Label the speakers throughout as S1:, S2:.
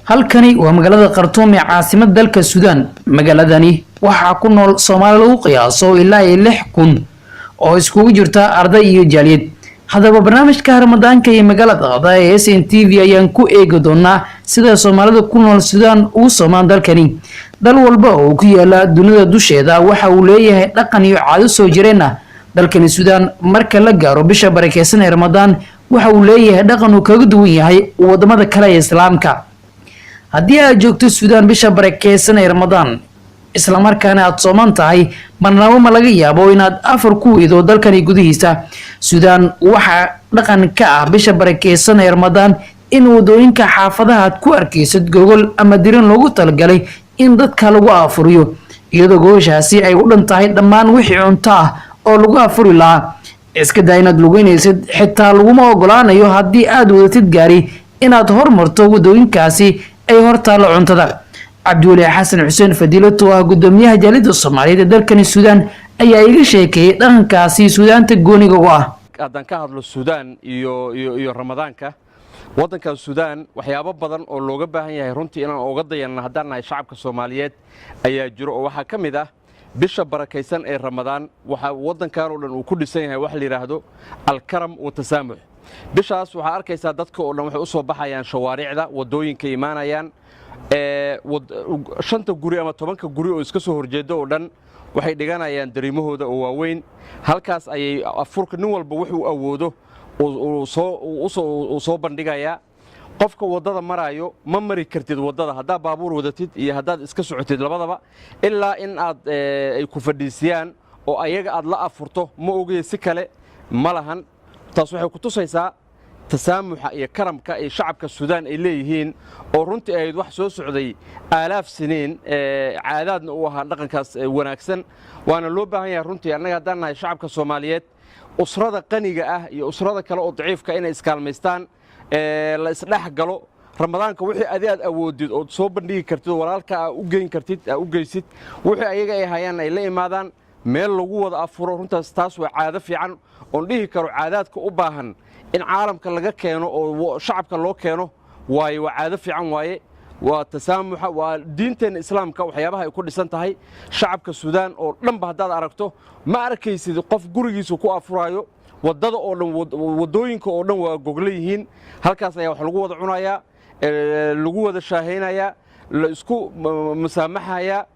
S1: Halkani waa magaalada Khartuum ee caasimada dalka Suudaan. Magaaladani waxaa ku nool Soomaali lagu qiyaaso ilaa iyo 6000 oo iskugu jirta arday iyo jaaliyad. Haddaba, barnaamijka Ramadaanka iyo magaalada ee SNTV ayaan ku eegi doonaa sida Soomaalida ku nool Suudaan ugu soomaan dalkani. Dal walba oo ku yaala dunida dusheeda waxa uu leeyahay dhaqan iyo caado soo jireen ah. Dalkani Suudaan, marka la gaaro bisha barakeysan ee Ramadaan, waxa uu leeyahay dhaqan uu kaga duwan yahay wadamada kale ee Islaamka. Haddii aad joogto Suudaan bisha barakeysan ee Ramadaan, islamarkaana aad sooman tahay, marnabo ma laga yaabo inaad afar ku weydo. Dalkani gudihiisa Suudaan waxaa dhaqan ka ah bisha barakeysan ee Ramadaan in wadooyinka xaafadaha aad ku arkaysid gogol ama dirin loogu talagalay in dadka lagu afuriyo, iyadoo gogoshaasi ay u dhan tahay dhammaan wixii cunto ah oo lagu afuri lahaa. Iska daa inaad lugeynaysid, xitaa laguma ogolaanayo haddii aad wadatid gaari inaad hormarto wadooyinkaasi ay hortaallo cuntada. Cabdiweli Xasan Xuseen Fadiilato, ah gudoomiyaha jaaliyadda Soomaaliyeed ee dalkani Suudaan, ayaa iga sheekeeyey dhaqankaasi Suudaanta gooniga u ah.
S2: Haddaan ka hadlo Suudaan iyo Ramadaanka waddankan Suudaan, waxyaabo badan oo looga baahan yahay runtii inaan oga dayanno haddaan nahay shacabka Soomaaliyeed ayaa jiro, oo waxaa ka mid ah bisha barakaysan ee Ramadaan waxaa waddankan oo dhan uu ku dhisan yahay waxa la yidhaahdo alkaram wa tasaamux. Bishaas waxaa arkaysaa dadka oo dhan waxay u soo baxayaan shawaariicda, waddooyinka imaanayaan, shanta guri ama 10-ka guri oo iska soo horjeeda oo dhan waxay dhiganayaan dariimahooda oo waaweyn. Halkaas ayay afurka nin walba wuxuu awoodo uu soo bandhigayaa. Qofka waddada maraayo, ma mari kartid waddada haddaad baabuur wadatid iyo haddaad iska socotid labadaba, ilaa in aad ay ku fadhiisiyaan oo ayaga aad la afurto ma ogaya, si kale ma lahan. Taas waxay ku tusaysaa tasaamuxa iyo karamka ay shacabka Suudaan ay leeyihiin, oo runtii ahayd wax soo socday aalaaf siniin, caadaadna u ahaa dhaqankaas wanaagsan. Waana loo baahan yahay runtii annaga haddaan nahay shacabka Soomaaliyeed, usrada qaniga ah iyo usrada kale oo daciifka inay iskaalmaystaan, la isdhex galo Ramadaanka. Wixii adi aad awoodid ood soo bandhigi kartid oo walaalka aa u geyn kartid aa u geysid, wixii ayaga ay hayaan ay la imaadaan, meel lagu wada afuro. Runtaas taas waa caado fiican oon dhihi karo caadaadka u baahan in caalamka laga keeno oo shacabka loo keeno waaye. Waa caado fiican waaye, waa tasaamuxa, waa diinteenna Islaamka waxyaabaha ay ku dhisan tahay. Shacabka Suudaan oo dhanba haddaad aragto, ma arkaysid qof gurigiisa ku afuraayo. Waddada oo dhan, waddooyinka oo dhan waa gogla yihiin. Halkaas ayaa wax lagu wada cunayaa, lagu wada shaahaynayaa, la isku musaamaxayaa.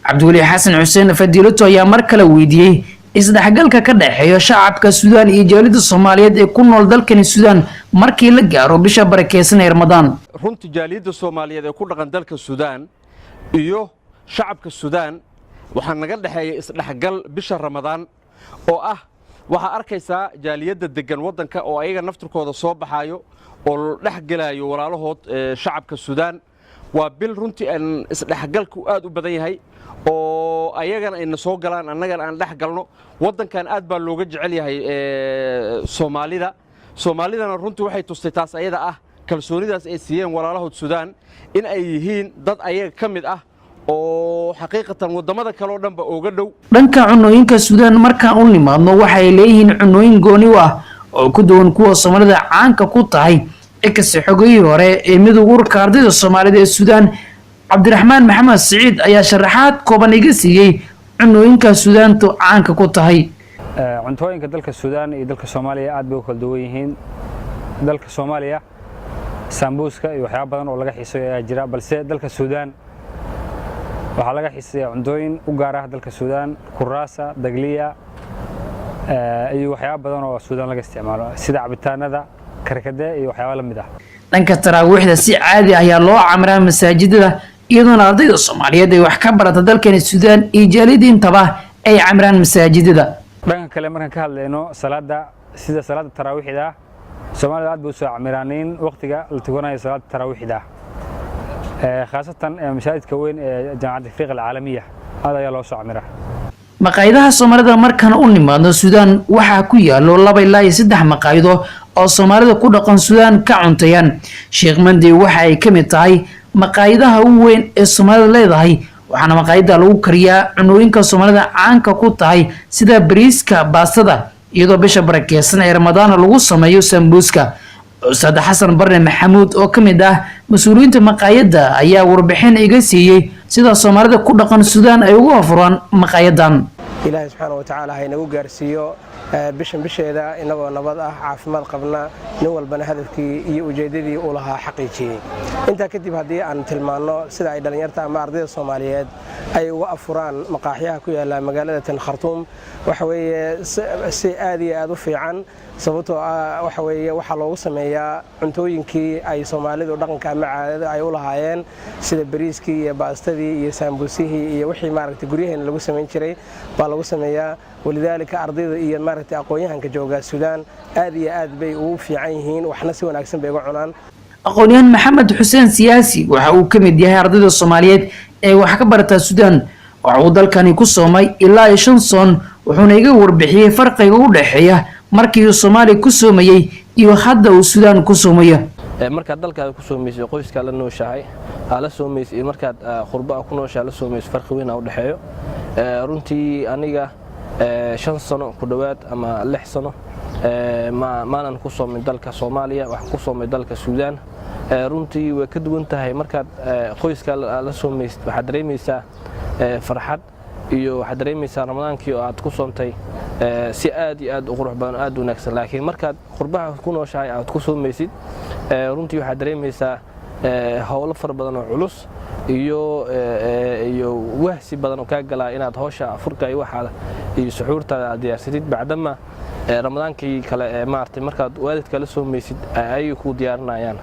S1: Cabdiweli Xasan Xuseen Fadiilato ayaa mar kale weydiiyey isdhexgalka ka dhexeeya shacabka Suudaan iyo jaaliyadda Soomaaliyeed ee ku nool dalkani Suudaan markii la gaaro bisha barakeysan ee Ramadaan.
S2: Runtii jaaliyadda Soomaaliyeed ee ku dhaqan dalka Suudaan iyo shacabka Suudaan waxaa naga dhexeeya isdhexgal bisha Ramadaan, oo ah waxaa arkaysaa jaaliyadda deggan waddanka oo ayaga naftirkooda soo baxaayo oo dhex gelaayo walaalahood shacabka Suudaan. Waa bil runtii aan isdhexgalku aad u badan yahay, oo ayagana ayna soo galaan, annagana aan dhex galno. Waddankan aad baa looga jecel yahay Soomaalida. Soomaalidana runtii waxay tustay taas ayada ah kalsoonidaas ay siiyeen walaalahood Suudaan in ay yihiin dad ayaga ka mid ah, oo xaqiiqatan waddamada kale oo dhanba ooga dhow.
S1: Dhanka cunooyinka Suudaan markaan u nimaadno, waxay leeyihiin cunooyin gooni u ah oo ku duwan kuwa Soomaalida caanka ku tahay. Ikase xogayihii hore ee Midowga Ururka Ardayda Soomaalida ee Suudaan, Cabdiraxmaan Maxamed Siciid, ayaa sharaxaad kooban iga siiyey cunooyinka Suudaantu caanka ku tahay.
S3: Cuntooyinka dalka Suudaan iyo dalka Soomaaliya aad bay u kala duwan yihiin. Dalka Soomaaliya saambuuska iyo waxyaaba badan oo laga xiiseeyo ayaa jira, balse dalka Suudaan waxaa laga xiiseeyaa cuntooyin u gaar ah dalka Suudaan: kuraasa, dagliya iyo waxyaaba badan oo Suudaan laga isticmaalo, sida cabitaanada karkade iyo waxyaaba la mid ah.
S1: Dhanka taraawiixda, si caadi ah ayaa loo camiraa masaajidada, iyadoona ardayda Soomaaliyeed ay wax ka barata dalkani Suudaan iyo jaaliyadda intaba ay camiraan masaajidada.
S3: Dhanka kale, markaan ka hadlayno salaada, sida salaada taraawiixda, Soomaalida aad bay u soo camiraaniin waqtiga la tukanayo salaada taraawiixda, khaasatan masaajidka weyn ee Jaamacadda Afriqa Alcaalamiya aad ayaa loo soo camiraa.
S1: Maqaayadaha Soomaalida markaan u nimaadno, Suudaan waxaa ku yaalo laba ilaa iyo saddex maqaayido oo Soomaalida ku dhaqan Suudaan ka cunteeyaan. Sheekh Mandi waxa ay ka mid tahay maqaayadaha ugu weyn ee Soomaalida leedahay, waxaana maqaayada lagu kariyaa cunooyinka Soomaalida caanka ku tahay, sida bariiska, baastada, iyadoo bisha barakeysan ee Ramadaana lagu sameeyo sambuuska. Ustaad Xasan Barne Maxamuud oo ka mid ah mas-uuliyiinta maqaayadda ayaa warbixin iga siiyey sida Soomaalida ku dhaqan Suudaan ay ugu afuraan maqaayadan.
S4: Ilaahay subxaana watacaala ha inagu gaarsiiyo bishan bisheeda inagoo nabad ah, caafimaad qabna, nin walbana hadafkii iyo ujeeddadii uu lahaa xaqiijiyey. Intaa kadib, haddii aan tilmaanno sida ay dhallinyarta ama ardayda Soomaaliyeed ay uga afuraan maqaaxyaha ku yaalla magaalada tan Khartuum, waxa weeye si aad iyo aad u fiican, sababtoo ah waxa weeye waxaa loogu sameeyaa cuntooyinkii ay Soomaalidu dhaqanka ama caadada ay u lahaayeen, sida bariiskii iyo baastadii iyo saambuusihii iyo wixii maaragtay guryaheena lagu samayn jiray baa lagu sameeyaa. Walidaalika, ardayda iyo maaragtay aqoon-yahanka jooga Suudaan aad iyo aad bay ugu fiican yihiin, waxna si wanaagsan bay uga cunaan.
S1: Aqoon-yahan Maxamed Xuseen Siyaasi waxa uu ka mid yahay ardayda Soomaaliyeed ee wax ka barataa Suudaan. Waxa uu dalkani ku soomay ilaa iyo shan soon, wuxuuna iga warbixiyey farqiga u dhexeeya markii uu Soomaaliya ku soomayey iyo hadda uu Suudaan ku soomayo.
S5: Markaad dalkaada ku soomayso, qoyskaa la nooshahay aa la soomayso, iyo markaad qurba ku nooshahay la soomayso, farqi weyn aa u dhexeeyo. Runtii aniga 5 sano ku dhowaad ama 6 sano maanan ku soomin dalka Soomaaliya, waxaan ku soomay dalka Suudaan. Runtii way ka duwan tahay. Markaad qoyskaa la soomaysid, waxaad dareemaysaa farxad iyo waxaad dareemaysaa Ramadaankii oo aad ku soontay si aad iyo aad u qurux badan, aad u wanaagsan. Laakiin markaad qurbaha ku nooshahay aad ku soomaysid, runtii waxaad dareemaysaa howlo fara badan oo culus iyo wahsi badan oo kaa galaa inaad howsha afurka iyo waxaada iyo suxuurtaada aad diyaarsatid, bacdama Ramadaankii kale ee maaragtay markaad waalidka la soomaysid ayay kuu diyaarinayaan.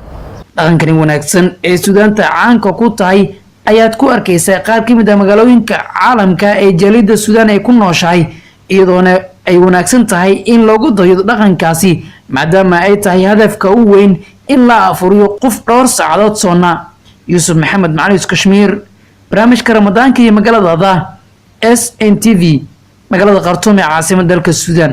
S1: Dhaqankani wanaagsan ee Suudaanta caanka ku tahay ayaad ku arkaysaa qaar ka mid ah magaalooyinka caalamka ee jaaliyadda Suudaan ay ku nooshahay, iyadoona ay wanaagsan tahay in loogu dayo dhaqankaasi, maadaama ay tahay hadafka u weyn in la afuriyo qof dhowr saacadood soona. Yuusuf Maxamed Macalin Kashmiir, barnaamijka Ramadaanka iyo magaaladaada, SNTV, magaalada Khartuum ee caasimada dalka Suudaan.